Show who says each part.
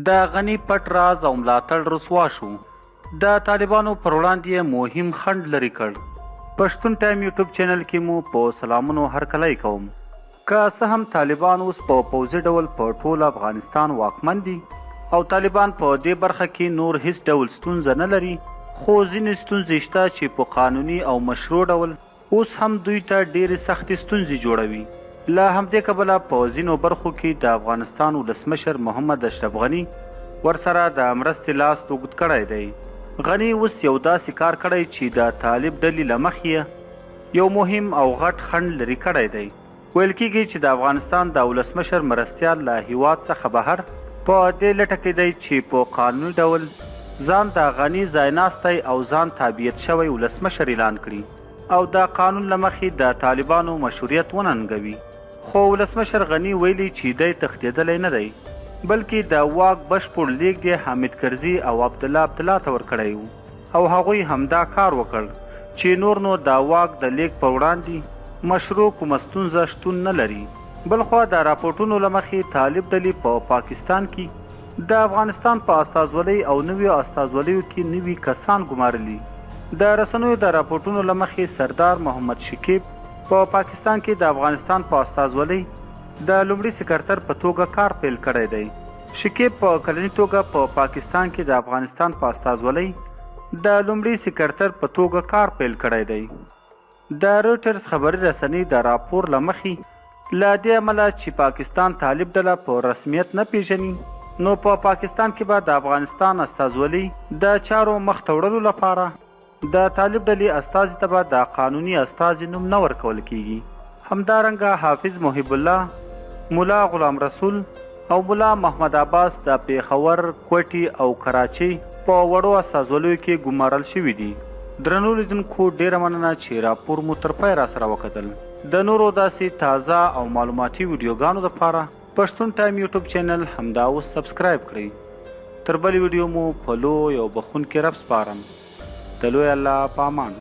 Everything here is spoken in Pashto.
Speaker 1: د غني پټ راز او ملاتړ رسوا شو. د طالبانو پر وړاندې یې مهم خنډ لرې کړ. پښتون ټایم یوټیوب چینل کې مو په سلامونو هرکلی کوم. که څه هم طالبان اوس په پوځي ډول په ټول افغانستان واکمن دي او طالبان په دې برخه کې نور هیڅ ډول ستونزه نه لري، خو ځینې ستونزې شته چې په قانوني او مشروع ډول اوس هم دوی ته ډېرې سختې ستونزې جوړوي. له همدې کبله په ځینو برخو کې د افغانستان ولسمشر محمد اشرف غني ورسره د مرستې لاس اوږد کړی دی. غني اوس یو داسې کار کړی چې د طالب ډلې له مخې یې یو مهم او غټ خنډ لرې کړی دی. ویل کېږي چې د افغانستان د ولسمشر مرستیال له هېواد څخه بهر په دې لټه کې دی چې په قانوني ډول ځان د غني ځایناستی او ځان تابعیت شوی ولسمشر اعلان کړي او د قانون له مخې د طالبانو مشروعیت وننګوي. خو ولسمشر غني ویلي چې دی تښتېدلی نه دی، بلکې د واک بشپړ لېږد یې حامد کرزي او عبدالله عبدالله ته ورکړی و. او هغوی همدا کار وکړ چې نور نو د واک د لېږد پر وړاندې مشروع کومه ستونزه شتون نه لري. بلخوا د راپورټونو له مخې طالب ډلې په پاکستان کې د افغانستان په استازولۍ او نویو استازولیو کې نوي کسان ګمارلي. د رسنیو د راپورټونو له مخې سردار محمد شکیب په پاکستان کې د افغانستان په استازولۍ د لومړي سکرتر په توګه کار پیل کړی دی. شکیب په کلني توګه په پاکستان کې د افغانستان په استازولۍ د لومړي سکرتر په توګه کار پیل کړی دی. د رویټرز خبري رسنۍ د راپور له مخې، له دې امله چې پاکستان طالب ډله په رسمیت نه پېژني، نو په پاکستان کې به د افغانستان استازولي د چارو مخته وړلو لپاره د طالب ډلې استازي ته به د قانوني استازي نوم نه ورکول کېږي. همدارنګه حافظ محب الله، ملا غلام رسول او ملا محمد عباس د پېښور، کوټې او کراچۍ په وړو استازولیو کې ګمارل شوي دي. درنو لیدونکو ډېره مننه چې راپور مو تر پایه راسره وکتل. د نورو داسې تازه او معلوماتي ویډیوګانو لپاره پښتون ټایم یوټیوب چینل همدا اوس سبسکرایب کړئ. تر بلې ویډیو مو په لوی او بخښونکي رب سپارم. د لوی الله په امان.